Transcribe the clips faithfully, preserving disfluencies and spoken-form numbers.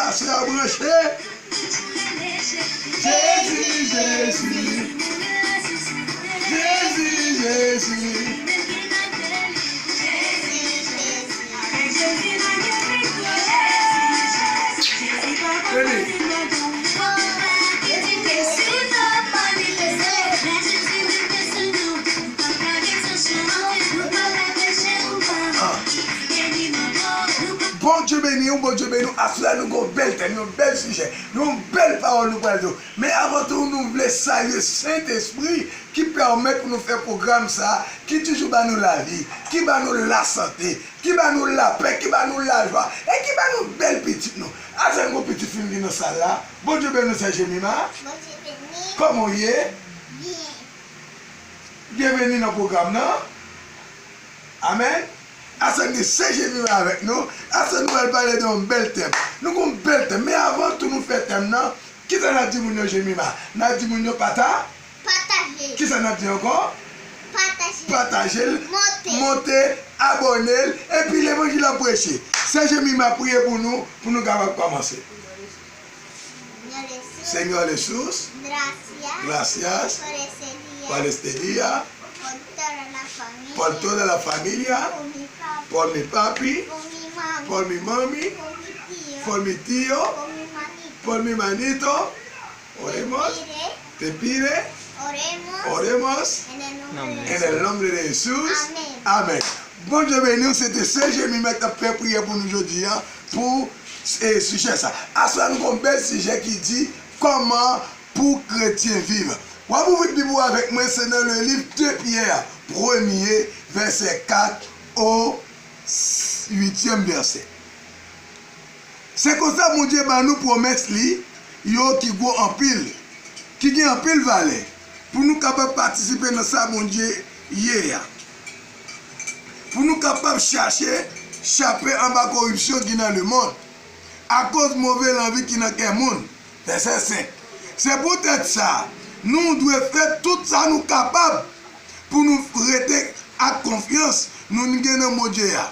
Aswè a branche. Jezi, Jezi. Jezi, Jezi. Tande. Ah. Bondye beni w, Bondye beni w. Aswè a, nou gen yon bèl tèm, yon bèl sijè, yon bèl pawòl nou pral di w. Men avan tou, nou vle salye Sentespri ki pèmèt pou nou fè pwogram sa a, ki toujou ba nou lavi, ki ba nou lasante, ki ba nou lapè, ki ba nou lajwa, e ki ba nou bèl pitit nou. Aswè a, nou gen yon pitit fi ki nan sal la. Bondye beni w, sè Jemima. Bondye beni. Kòman w ye? Byen. Byenveni nan pwogram nan. Amèn. Aswè a gen sè Jemima avèk nou. Aswè a nou pral pale de yon bèl tèm. Nou gen yon bèl tèm. Men avan tou nou fè tèm nan, kisa n ap di moun yo, Jemima? N ap di moun yo pata? Pataje. Kisa n ap di ankò? Pataje. Pataje l. Monte. Monte, abòne l, epi levanjil ap preche. Sè Jemima priye pou nou, pou nou kapab kòmanse. Señor Jesús, gracias, gracias por este día, por este día, por toda la familia, por toda la familia, por mi papi, por mi mami, por mi mami, por mi tío, por mi tío, por mi manito, por mi manito. Oremos, te pide, te pide, oremos, oremos, en el nombre de Jesús. En el nombre de Jesús. Amén. Amén. Bondye beni w, se te sè Jemima k t ap fè priyè pou nou jodi a, pou, e, sijè sa. Aswè a nou gen yon bèl sijè ki di, kòman pou kretyen viv. W ap ouvri Bib ou avèk mwen, se nan le liv de Pyè, premye, vèsè kat o uityèm vèsè. Se konsa Bondye ban nou pwomès li yo ki gwo anpil, ki gen anpil valè, pou nou kapab patisipe nan sa Bondye ye a, pou nou kapab chache chape anba koripsyon ki nan lemonn, akoz move lanvi ki nan kè moun. Vèsè senk. Se poutèt sa, nou dwe fè tout sa nou kapab pou nou rete ak konfyans nou gen nan Bondye a.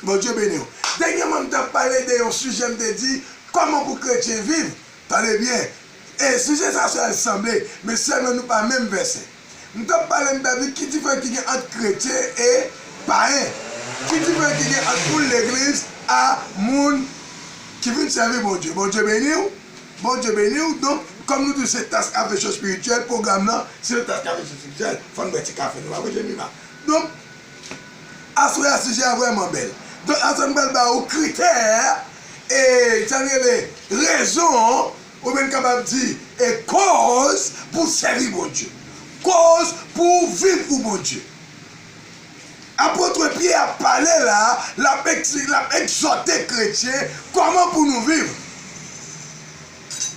Bondye beni w. Dènyèman, m t ap pale de yon sijè, m te di, kòman pou kretyen viv? Tande byen. E sijè sa a sanble, men sèlman nou pa menm vèsè. M t ap pale, m t ap di, ki diferans ki gen ant kretyen e payen? Ki diferans ki gen ant moun legliz a moun ki vin sèvi Bondye? Bondye beni w. Bondye beni w. Donk, kòm nou di se tas kafe cho espirityèl, pwogram nan, se yon tas kafe cho espirityèl, fò n bwè ti kafe nou, pa vre, Jemima? Donk, aswè a, sijè a vrèman bèl. Donk, aswè a, m pral ba ou kritè, e, sa n rele rezon, oubyen n kapab di, e, koz pou sèvi Bondye. Koz pou viv pou Bondye. Apot Pyè ap pale la, l ap egzi-, l ap egzòte kretyen kòman pou nou viv.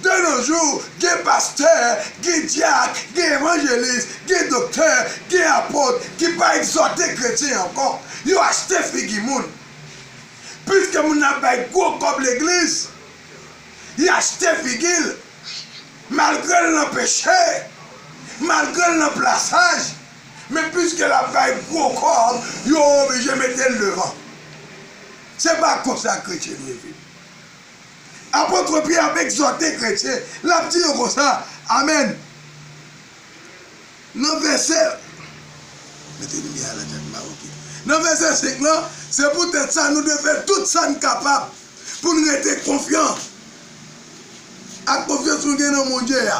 De nos jours, gen pastè, gen dyak, gen evanjelis, gen doktè, gen apot ki pa egzòte kretyen ankò. Yo achte figi moun. Piske moun nan ap bay gwo kòb legliz, y achte figi l. Malgre l nan peche, malgre l nan plasaj, men piske l ap bay gwo kòb, yo oblije mete l devan. Se pa konsa kretyen dwe viv. Apot Pyè ap egzòte kretyen, l ap di yo konsa, amèn. Nan vèsè, mete limyè a la, Jack Maroki. Nan vèsè senk lan, se poutèt sa nou dwe fè tout sa n kapab pou n rete konfyan ak konfyans nou gen nan Bondye a.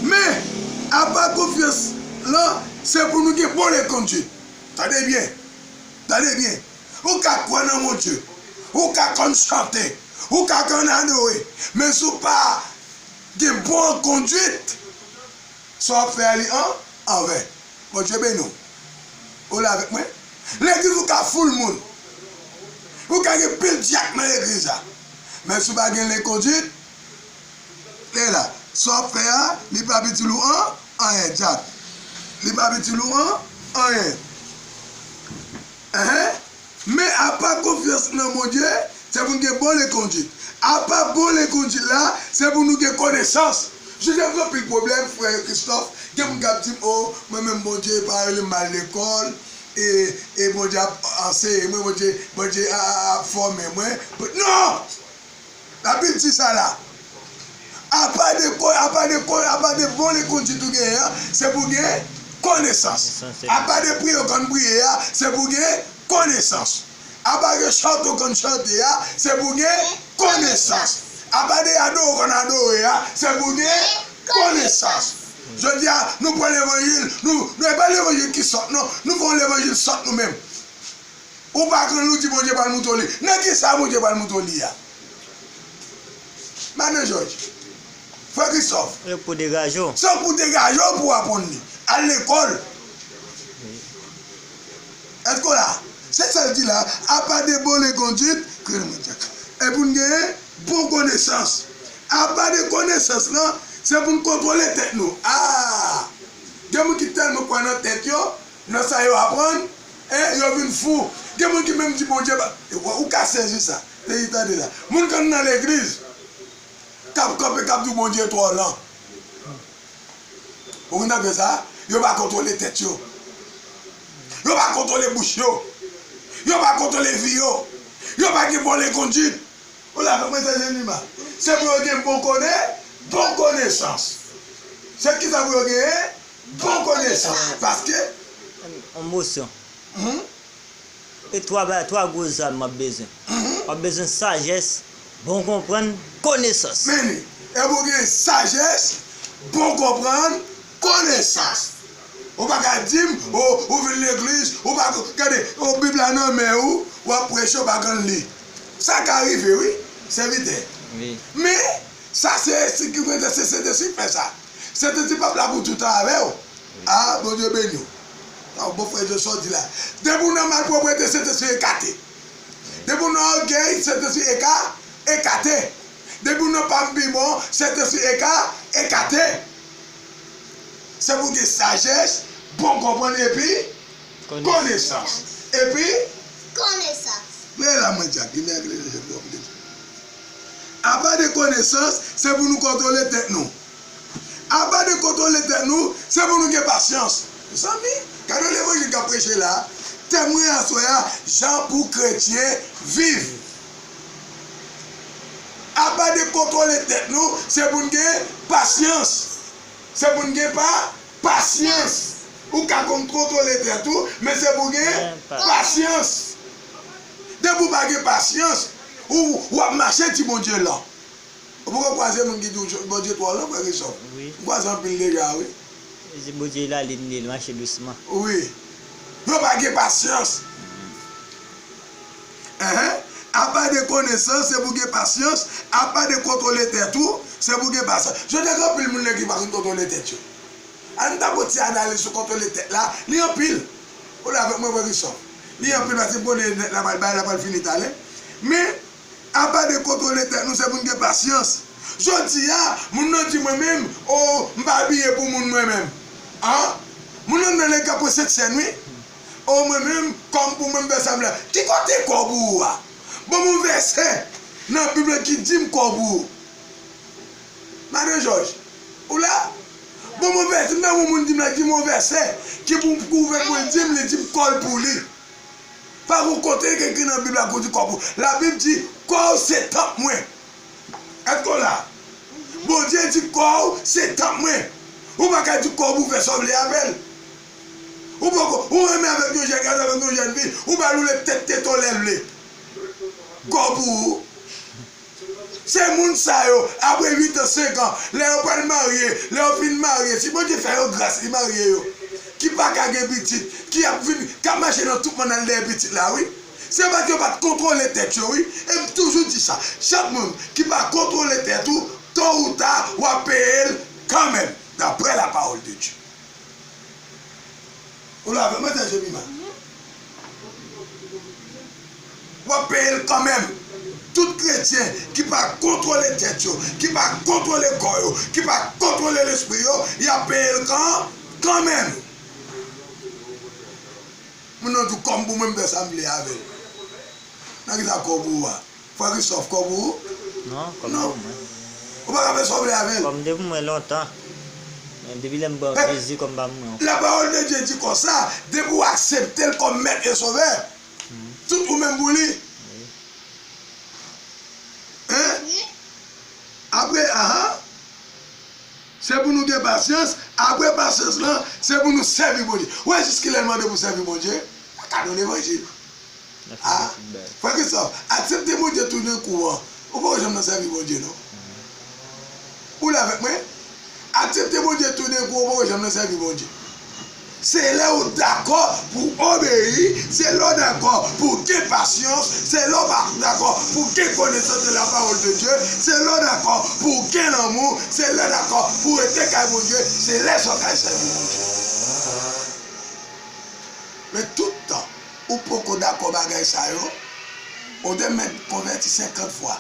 Men, apa konfyans lan, se pou nou gen bon lekondwit. Tande byen. Tande byen. Ou ka kwè nan Bondye. Ou ka konn chante. Ou ka konn adore. Men si w pa gen bon kondwit, sa w ap fè a li an, anven. Bondye beni w. Ou la avèk mwen? Legliz ou ka foul moun. Ou ka gen pil dyak nan legliz la. Men si w pa gen lekondwit, e la, sa w ap fè a, li p ap itil ou an, anyen, dyak. Li p ap itil ou an, anyen. Enhen. Men apa konfyans nan Bondye, se pou n gen bon lekondwit. Apa bon lekondwit la, se pou nou gen konesans. Jodi a, nou gen anpil pwoblèm, frè Christophe. Gen moun k ap di m, o, mwen menm Bondye pa rele m al lekòl, e, e Bondye ap anseye mwen, Bondye, Bondye a, a, ap fòme mwen. Non! Labib di sa la. Apa de ko-, apa de ko-, apa de bon lekondit ou genyen an, se pou gen konesans. Konesans, se Apa de priye w konn priye a, se pou gen konesans. Apa de chante w konn chante a, se pou gen konesans. Apa de adore w konn adore a, se pou gen konesans. Jodi a, nou pran levanjil, nou, nou, e pa levanjil ki sòt, non. Nou pran levanjil sòt nou menm. Ou pa konn li, ou di Bondye pral montre w li. Nan ki sa Bondye pral montre w li a? Madan Jòj, frè Kristòf. Se pou degaje w. Se pou degaje w pou w aprann li. Al lekòl. Èske w la? Se sa l di la. Apa de bon lekondit, kreye mwen Dyak. E pou n genyen bon konesans. Apa de konesans lan, se pou n kontwole tèt nou. Ah! Gen moun ki tèlman kwè nan tèt yo, nan sa yo aprann, en, yo vin fou. Gen moun ki menm di Bondye pa, ou, ou ka sezi sa. Sezi, tande sa. Moun k nan legliz, k ap kanpe, k ap di Bondye twò lan. Ou konn tande sa? Yo pa kontwole tèt yo. Yo pa kontwole bouch yo. Yo pa kontwole vi yo. Yo pa gen bon lekondit. Ou la fè mwen sa, Jemima. Se pou yo gen bon kone, bon konesans. Se kisa pou yo genyen? Bon konesans. Paske Yon mosyon. Mhm. E twa ba, twa gwo zam w ap bezwen. Mhm. W ap bezwen sajès, bon konprann, konesans. Men li. E pou gen sajès, bon konprann, konesans. Ou pa ka di m, o, ou vin legliz, ou pa ko-, gade, o, Bib la nan men ou, w ap preche, ou pa konn li. Sa ka rive, wi, sèvitè. Wi. Men, sa se, se ki mwen se Sentespri k fè sa. Sentespri p ap la pou toutan avè w. A, Bondye beni w. Sa yon bon frè Joshua di la. Depi w nan malpwòpte, Sentespri ekate. Depi w nan ògèy, Sentespri eka-, ekate. Depi w nan pa pi bon, Sentespri eka-, ekate. Se pou gen sajès, bon konprann epi Konesans. konesans. Epi Konesans. Men la mwen di ak li, men ak li, men ak li. Apa de konesans, se pou nou kontwole tèt nou. Apa de kontwole tèt nou, se pou nou gen pasyans. Mezanmi, gade levanjil k ap preche la. Tèm mwen aswè a, jan pou kretyen viv. Apa de kontwole tèt nou, se pou n gen pasyans. Se pou n gen pa, pasyans. Ou ka konn kontwole tèt ou, men se pou gen Gen pa- pasyans. Depi w pa gen pasyans, ou, w ap mache ti Bondye lan. Ou poko kwaze moun ki di w Bondye twò lan, frè Christophe? Wi. M kwaze anpil deja, wi. Li di Bondye lalin li, li mache dousman. Wi. Yo pa gen pasyans. Enhen. Apa de konesans, se pou gen pasyans. Apa de kontwole tèt ou, se pou gen pasyans. Jodi a, gen anpil moun nèg ki pa konn kontwole tèt yo. Ann ta pran ti analiz sou kontwole tèt la, li anpil. Ou la avèk mwen, frè Christophe? Li anpil paske m konnen nèt la pral bay, la pral fini talè. Men, apa de kontwole tèt nou, se pou n gen pasyans. Jodi a, moun nan di mwen menm, o, m pa abiye pou moun mwen menm. An? Moun nan nan legliz k ap pran sent sèn, wi. O, mwen menm, kòm pou mwen m fè sa m vle. Ki kote kòb ou a? Ban m yon vèsè nan Bib la ki di m kòb ou. Madan Jòj, ou la? Ban m yon vèsè, m ta yon moun di m la, di m yon vèsè ki pou m kouvè pou l di m, li di m kò l pou li. Pa gon kote ki ekri nan Bib la pou di kò pou. Labib di, kò w se tanp mwen. Èske w la? Bondye di kò w se tanp mwen. Ou pa ka di kò w pou fè sa w vle avè l. Ou poko, ou renmen avèk yon jèn gason, avèk yon jèn fi, ou ba l woule tèt tete w lè l vle. Kò pou ou. Se moun sa yo, apre uit an, senk an, lè yo pral marye, lè yo fin marye, si Bondye fè yo gras, li marye yo, ki pa ka gen pitit, ki ap vin, k ap mache nan tout mòn al dèyè pitit la, wi. Se paske yo pa t kontwole tèt yo, wi. E m toujou di sa, chak moun ki pa kontwole tèt ou, to ou ta, w ap peye l kanmenm, daprè la parole de Dieu. Ou la avè mwen, sè Jemima? W ap peye l kanmenm. Tout kretyen ki pa kontwole tèt yo, ki pa kontwole kò yo, ki pa kontwole lespri yo, y ap peye l kan, kanmenm. Moun nan di w kòm pou mwen, m fè sa m vle avè l. Nan ki sa kòb ou a? Frè Christophe, kòb ou? Non, kòb Non. pou mwen. Ou pa ka fè sa w vle avè l. Kòb de pou mwen lontan. Men depi lè m pran Jezi kòm pa pou mwen. La parole de Dieu di konsa, depi w aksepte l kòm mèt e sovè, tout ou menm pou li. Wi. Hein? Pou nou gen pasyans, apre pasyans lan, se pou nou sèvi Bondye. Ou wè jiskilè l mande pou sèvi Bondye? Kado levanjil. A, frè Christophe, aksepte Bondye toudenkou an, ou poko janm nan sèvi Bondye non. Ou la avèk mwen? Aksepte Bondye toudenkou, ou poko janm nan sèvi Bondye. Se lè ou dakò pou obeyi, se lè ou dakò pou gen pasyans, se lè ou pa dakò pou gen konesans de la parole de Dieu, se lè ou dakò pou gen lanmou, se lè ou dakò pou rete kay Bondye, se lè sa w kay sèvi Bondye. Men tout tan ou poko dakò bagay sa yo, ou te mèt konvèti senkant fwa.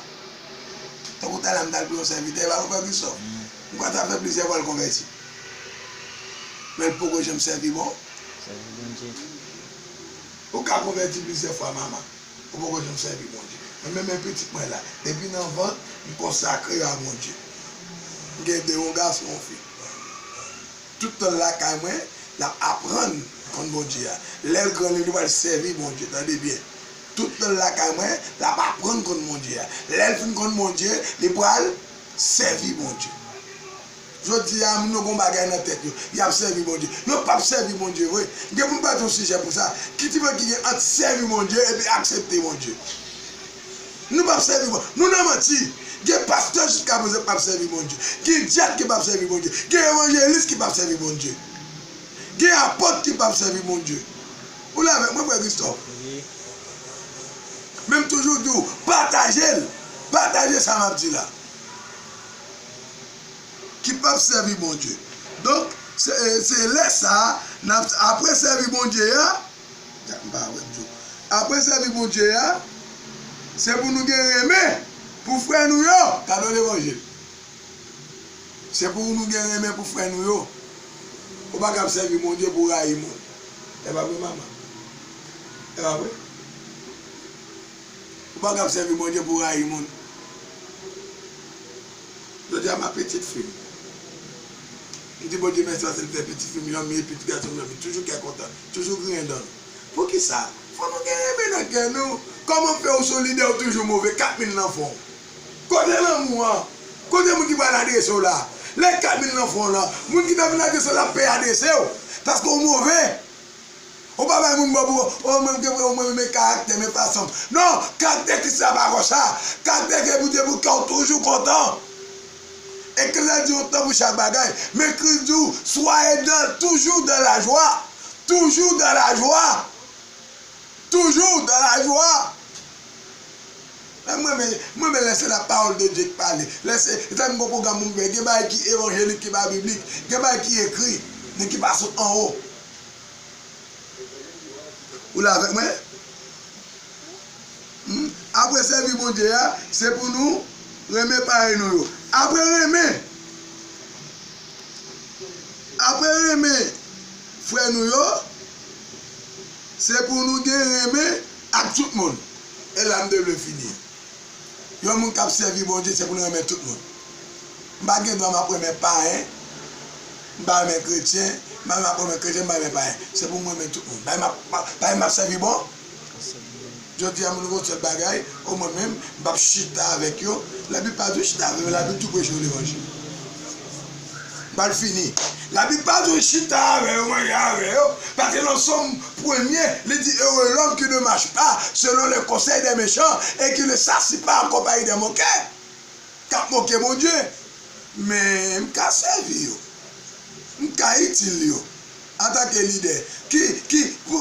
Tankou talè a m t al pou yon sèvitè, e pa vre, frè Christophe? M kwè sa fè plizyè fwa l konvèti. Men l poko janm sèvi bon. Sèvi Bondye. Ou ka konvèti plizyè fwa, manman. Ou poko janm sèvi Bondye. Mwen menm, men pitit mwen la. Depi nan vant, m konsakre a Bondye. M gen de, yon gason, yon fi. Tout tan l lakay mwen, l ap aprann konn Bondye a. Lè l gran, li, li pral sèvi Bondye. Tande byen. Tout tan l lakay mwen, l ap aprann konn Bondye a. Lè l fin konn Bondye, li pral sèvi Bondye. Jodi a, moun yo gen yon bagay nan tèt yo. Y ap sèvi Bondye. Yo p ap sèvi Bondye vre. Gen pou m pa t yon sijè pou sa. Ki diferans ki gen ant sèvi Bondye epi aksepte Bondye? Nou p ap sèvi Bondye. Nou nan manti. Gen pastè jiskaprezan k p ap sèvi Bondye. Gen dyak ki p ap sèvi Bondye. Gen evanjelis ki p ap sèvi Bondye. Gen apot ki p ap sèvi Bondye. Ou la avèk mwen, frè Christophe? Wi. Men m toujou di w, pataje l. Pataje sa m ap di la. Ki p ap sèvi Bondye. Donk, se, se lè sa a, n ap, apre sèvi Bondye a, m pa wè m di w. Apre sèvi Bondye a, se pou nou gen renmen pou frè nou yo. Kado levanjil. Se pou nou gen renmen pou frè nou yo. Ou pa kab sèvi Bondye pou w rayi moun. E pa vre, manman? E pa vre? Ou pa kab sèvi Bondye pou w rayi moun. Jodi a, m ap pitit fi m. M di Bondye mèsi paske l fè pitit fi m, Yanmi, pitit gason m, Yanmi, toujou kè kontan, toujou griyen dan nou. Poukisa? Fò nou gen renmen nan kè nou. Kòman fè ou se yon lidè, ou toujou move, kat mil nan fwon w? Kote lanmou an? Kote moun ki pral adrese w la? Lè kat mil nan fwon w lan, moun ki ta vin adrese w la ap peye adrese w. Paske w move. Ou pa bay moun bò pou, o, mwen, mwen, mwen, men karaktè, men fason. Non, karaktè Kris la pa konsa. Karaktè ke pou te pou kè w toujou kontan. E Kris la di yon tan pou chak bagay. Men Kris di w, soyez dans, toujours dans la joie. Toujours dans la joie. Toujours dans la joie. Men mwen, men, mwen, men lè se la parole de Dieu ki pale. Lè se, e sa m gon pwogram pou m fè. Gen bagay ki evanjelik, ki pa biblik. Gen bagay ki ekri, men ki pa sot anwo. Ou la avèk mwen? Hmm? Apre sèvi Bondye a, se pou nou renmen parèy nou yo. Apre renmen, apre renmen frè nou yo, se pou nou gen renmen ak tout moun. E la m te vle fini. Yon moun k ap sèvi Bondye, se pou l renmen tout moun. M pa gen dwa m ap renmen payen, m pa renmen kretyen, m pa ap renmen kretyen, m pa renmen payen. Se pou m renmen tout moun. Bagay m ap, bagay m ap sèvi bon. Jodi a, moun gon sèl bagay, o mwen menm, m p ap chita avèk yo. Labib pa di w chita avè yo, Labib di w preche yo levanjil. M pral fini. Labib pa di w chita avè yo, manje avè yo. Paske nan Sòm premye, li di, heureux l'homme qui ne marche pas selon le conseil des méchants et qui ne s'assied pas en compagnie des moqueurs. K ap moke Bondye. Men m ka sèvi yo. M ka itil yo. Antanke lidè. Ki, ki, pou,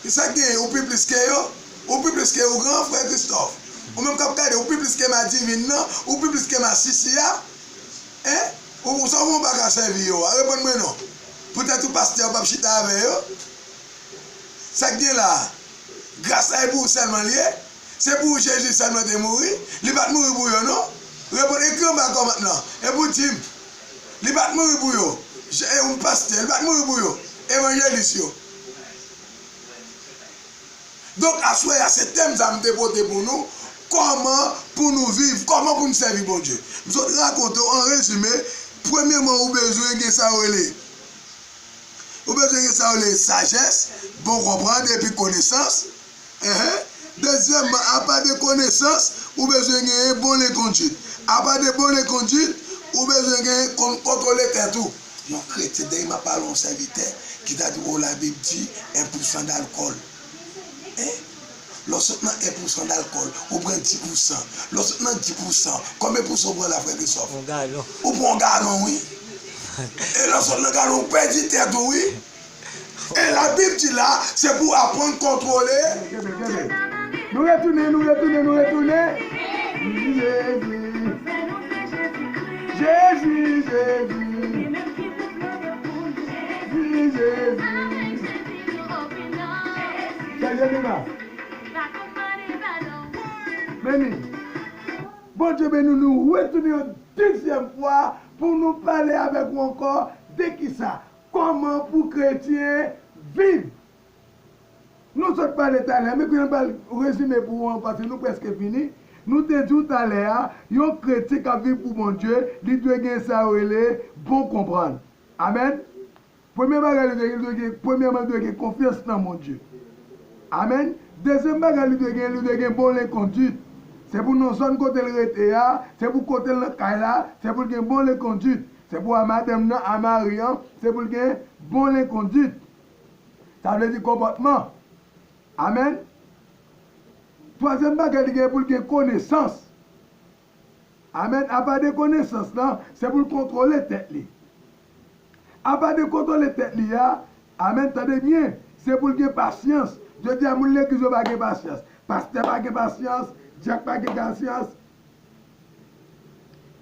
sa k genyen, ou pi plis ke yo? Ou pi plis ke yo, gran frè Christophe? Ou menm k ap gade, ou pi plis ke madivin nan? Ou pi plis ke masisi a? Hein? Ou, ou sa ou pa ka sèvi yo a? Reponn mwen non. Poutèt ou pastè, ou p ap chita avè yo? Sa k gen la a? Gras la e pou ou sèlman l ye? Se pou ou Jezi sèlman te mouri? Li pa t mouri pou yo non. Reponn, ekri anba kòmantè lan. Epi w di m, li pa t mouri pou yo. Je, e, yon pastè, li pa t mouri pou yo. Evanjelis yo. Donk, aswè a, se tèm sa a m te pote pou nou. Kòman pou nou viv, kòman pou nou sèvi Bondye. M sot rakonte w, an rezime, premyèman, ou bezwen gen sa yo rele Ou bezwen gen sa yo rele sajès, bon konprann epi konesans. Enhen. Dezyèmman, apa de konesans, ou bezwen genyen bon lekondwit. Apa de bon lekondwit, Ou bezwen gen kon-, kontwole tèt ou. Yon kretyen, dèyè m ap pale yon sèvitè ki ta di, o, Labib di, en pousan dalkòl. Hein? Lè w sot nan en pousan dalkòl, ou pran dis pousan. Lè w sot nan dis pousan, konbyen pousan ou pran la, frè Christophe? Yon galon. Ou pran yon galon, wi. E lè w sot nan galon, ou pèdi tèt ou, wi. E Labib di la, se pou aprann kontwole. Kenbe, kenbe. Nou retounen, nou retounen, nou retounen. Jezi. Jezi, Jezi. Jezi, Jezi. Sè Jemima. Beni. Bondye beni nou, nou retounen yon dezyèm fwa pou nou pale avèk ou ankò de kisa? Kòman pou kretyen viv? Nou sot pale talè, men kounye a m pral rezime pou ou an, paske nou prèske fini. Nou te di w talè a, yon kretyen k ap viv pou Bondye, li dwe gen sa yo rele bon konprann. Amèn. Premye bagay li dwe gen, li dwe gen, premyèman, li dwe gen konfyans nan Bondye. Amèn. Dezyèm bagay li dwe gen, li dwe gen bon lekondit. Se pou nan zòn kote l rete a, se pou kote l nan kay la, se pou l gen bon lekondit. Se pou a madanm nan, a mari an, se pou l gen bon lekondit. Sa vle di konpòtman. Amèn. Twazyèm bagay li gen pou l gen konesans. Amèn. Apa de konesans lan, se pou l kontwole tèt li. Apa de kontwole tèt li a, amèn, tande byen, se pou l gen pasyans. Jodi a, moun legliz yo pa gen pasyans. Pastè pa gen pasyans, dyak pa gen pasyans,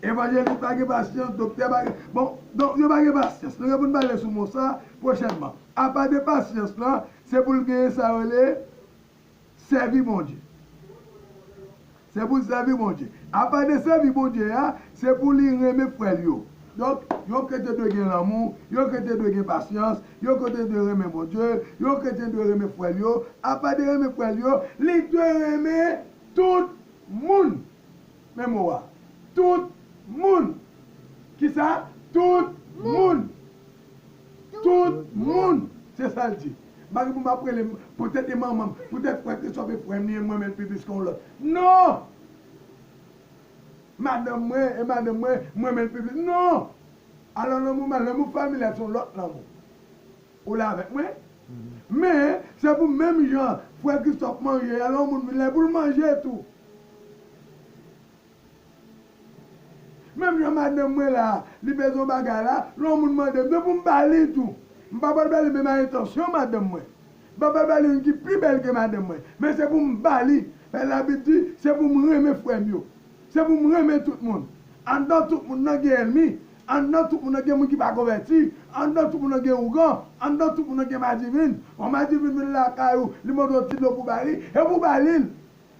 evanjelis pa gen pasyans, doktè pa gen, bon, donk, yo pa gen pasyans. Nou gen pou n pale sou mo sa pwochènman. Apa de pasyans lan, se pou l genyen sa yo rele sèvi Bondye. Se pou l sèvi Bondye. Apa de sèvi Bondye a, se pou li renmen frè l yo. Donk, yon kretyen dwe gen lanmou, yon kretyen dwe gen pasyans, yon kretyen dwe renmen Bondye, yon kretyen dwe renmen frè l yo. Apa de renmen frè l yo, li dwe renmen tout moun. Men mo a. Tout moun. Kisa? Tout moun. Tout moun. Se sa l di. M pa gen pou m ap rele m, poutèt e manman m, poutèt frè Christophe e frè m, li, mwen renmen l pi plis ke yon lòt. Non! Madanm mwen, e madanm mwen, mwen renmen l pi plis. Non! Alò, lanmou, lanmou familyal se yon lòt lanmou. Ou la avèk mwen? Men, se pou menm jan frè Christophe manje a, lè yon moun vin la, e pou l manje tou. Menm jan madanm mwen la, li bezwen yon bagay la, lè yon moun mande m, se pou m ba li tou. M pa pral ba li menm a entansyon madanm mwen. M pa pral ba li youn ki pi bèl ke madanm mwen. Men se pou m ba li. Paske Labib di, se pou m renmen frè m yo. Se pou m renmen tout moun. Anndan tout moun nan gen ènmi. Anndan tout moun nan gen moun ki pa konvèti. Anndan tout moun nan gen ougan. Anndan tout moun nan gen madivin. Yon madivin vin lakay ou, li mande w ti dlo pou ba li, e pou ba li l.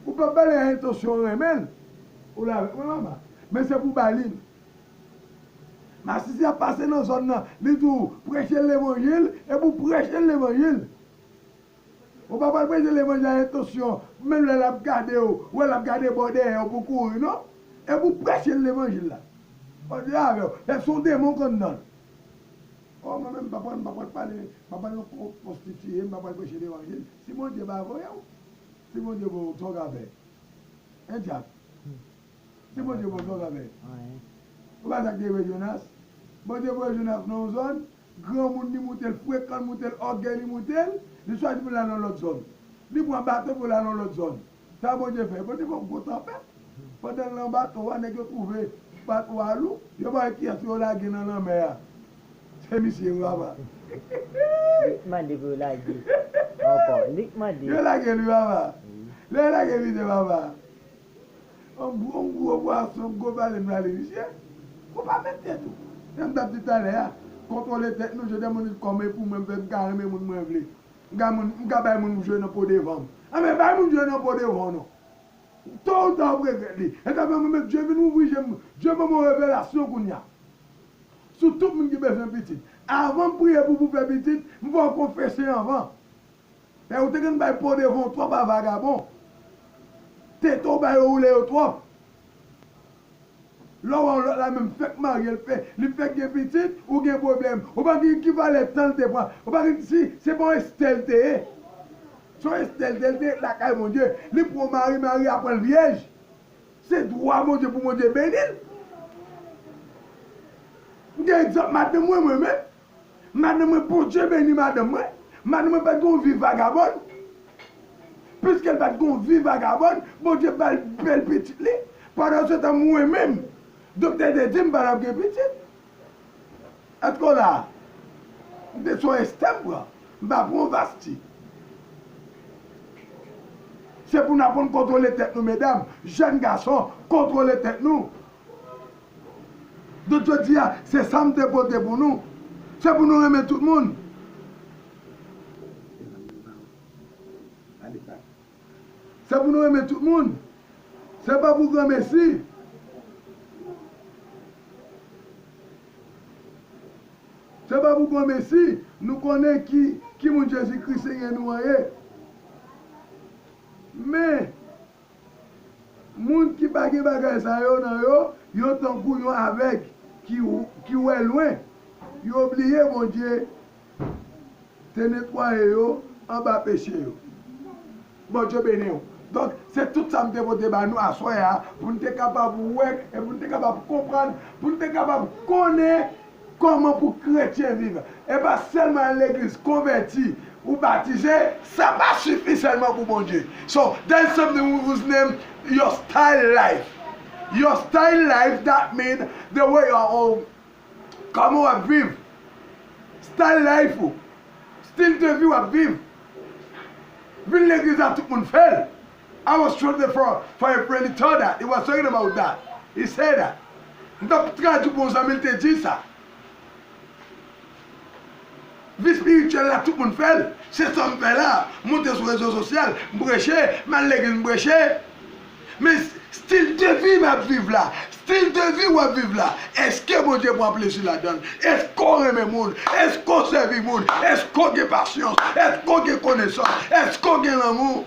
Ou pa ba li a entansyon renmen l. Ou la avèk mwen, mama. Men se pou ba li l. Masisi ap pase nan zòn nan, li di w, preche l levanjil, e pou preche l levanjil. Ou pa pral preche levanjil a entansyon, menm lè l ap gade w, ou wè l ap gade bò dèyè w pou kouri, non. E pou preche l levanjil la. Bondye avè w. Lè se yon demon k anndan l. O, mwen menm, m pa pral, m pa pral pale, m pa pral nan kon-, konstitiye, m pa pral preche levanjil. Si Bondye pa voye w, si Bondye voye w, sa w ka fè? En dyak. Si Bondye voye w, sa w ka fè? Anyen. Ou pa sa k te rive Jonas? Bondye voye Jonas nan yon zòn, granmoun li moute l, frekan l moute l, ògèy li moute l, li chwazi pou l al nan lòt zòn. Li pran bato pou l al nan lòt zòn. Sa Bondye fè? Bondye fè yon gwo tanpèt. Pandan l nan bato a, nèg yo twouve bato a lou, yo pa wè kiyès yo lage nan lanmè a. Se misye wi, papa. Li k mande pou yo lage ankò. Li k mande. Yo lage li, papa. Wi. Lè yo lage misye, papa. Yon gwo, yon gwo pwason, yon gwo balen rale misye. Ou pa met tèt ou. Jan m t ap di talè a, kontwole tèt nou, jodi a moun di kòm e pou mwen, m fè m ka renmen moun mwen vle. M ka moun, m ka bay moun jwe nan po devan m. Anben, bay moun jwe nan po devan w non. To ou ta w ap regrèt li. E sa fè mwen menm, Dye vin ouvri je m. Dye ban mwen revelasyon kounye a. Sou tout moun ki bezwen pitit. Avan m priye pou, pou fè pitit, m fè w konfese anvan. Lè ou te konn bay po devan w twòp a vagabon. Tete w bay yo woule yo twòp. Lè w wè yon lòt la menm fèk marye, l fè, li fèk gen pitit, ou gen pwoblèm. Ou pa gen ki valè tan l te pran. Ou pa gen si se pa yon Estè l te ye. Se yon Estè l te ye, l te ret lakay Bondye. Li pran yon mari, mari a pran l vyèj. Se dwa Bondye pou Bondye beni l. M gen egzanp madanm mwen, mwen menm. Madanm mwen, Bondye beni madanm mwen. Madanm mwen pa t gen yon vi vagabòn. Piske l pa t gen yon vi vagabòn, Bondye ba l bèl pitit li. Pandan se tan, mwen menm, doktè te di m pa t ap gen pitit. Èske w la? M te sou estè m pran. M pa pran yon vasti. Se pou n aprann kontwole tèt nou, medam. Jèn gason, kontwole tèt nou. Donk, jodi a, se sa m te pote pou nou. Se pou nou renmen tout moun. Se pou nou renmen tout moun. Se pa pou granmesi. Se pa pou granmesi. Nou konnen ki, ki moun Jezikri Senyè nou an ye. Men, moun ki pa gen bagay sa yo nan yo, yo tankou yon avèg ki, ki wè lwen. Yo bliye Bondye te netwaye yo anba peche yo. Bondye beni w. Donk, se tout sa m te pote ba nou aswè a, pou n te kapab wè, e pou n te kapab konprann, pou n te kapab konnen kòman pou kretyen viv. E pa sèlman al legliz, konvèti, ou batize, sa pa sifi sèlman pou Bondye. So, there's something whose name your style life. Your style life, that mean the way you are, kòman w ap viv. Style life ou. Stil de vi w ap viv. Vin legliz la, tout moun fè l. I was trusted for, for a friend, he told that. He was talking about that. He said that. M t ap tradui pou yon zanmi, l te di sa. Vi espirityèl la, tout moun fè l. Se sa m fè la. M monte sou rezo sosyal, m preche, m al legliz, m preche. Men stil de vi m ap viv la, stil de vi w ap viv la, èske Bondye pran plezi ladan l? Èske w renmen moun? Èske w sèvi moun? Èske w gen pasyans? Èske w gen konesans? Èske w gen lanmou?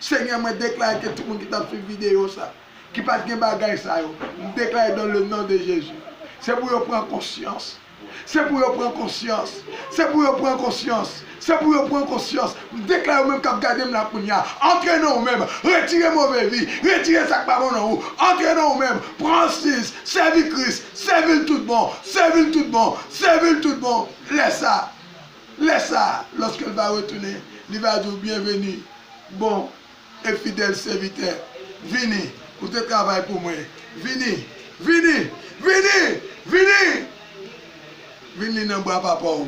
Senyè, mwen deklare ke tout moun ki t ap swiv videyo sa, ki pa t gen bagay sa yo, m deklare dans le nom de Jésus, se pou yo pran konsyans. Se pou yo pran konsyans. Se pou yo pran konsyans. Se pou yo pran konsyans. M deklare ou menm k ap gade m la kounye a, antre nan ou menm. Retire move vi. Retire sa k pa bon nan ou. Antre nan ou menm. Pran asiz. Sèvi Kris. Sèvi l tout bon. Sèvi l tout bon. Sèvi l tout bon. Lè sa, lè sa, lorsque il va retourner, li va di w, bienvenue, bon e fidèl sèvitè. Vini, ou te travay pou mwen. Vini, vini, vini, vini! Vini nan bra papa w.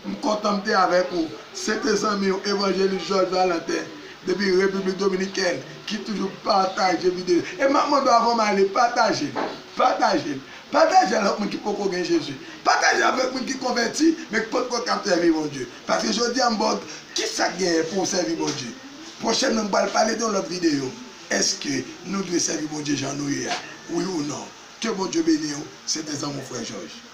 M kontan m te avèk ou. Se te zanmi w, Evanjelis Georges Valentin, depi Repiblik Dominikèn, ki toujou pataje videyo. E m ap mande w, avan m ale, pataje l. Pataje l. Pataje l ak moun ki poko gen Jezi. Pataje avèk moun ki konvèti, men ki potko ka sèvi Bondye. Paske jodi a, m ba w kisa k genyen pou w sèvi Bondye. Pwochènman, m pral pale de yon lòt videyo. Èske nou dwe sèvi Bondye jan nou ye a? Wi ou non? Ke Bondye beni w. Se te zanmi w, frè Jòj.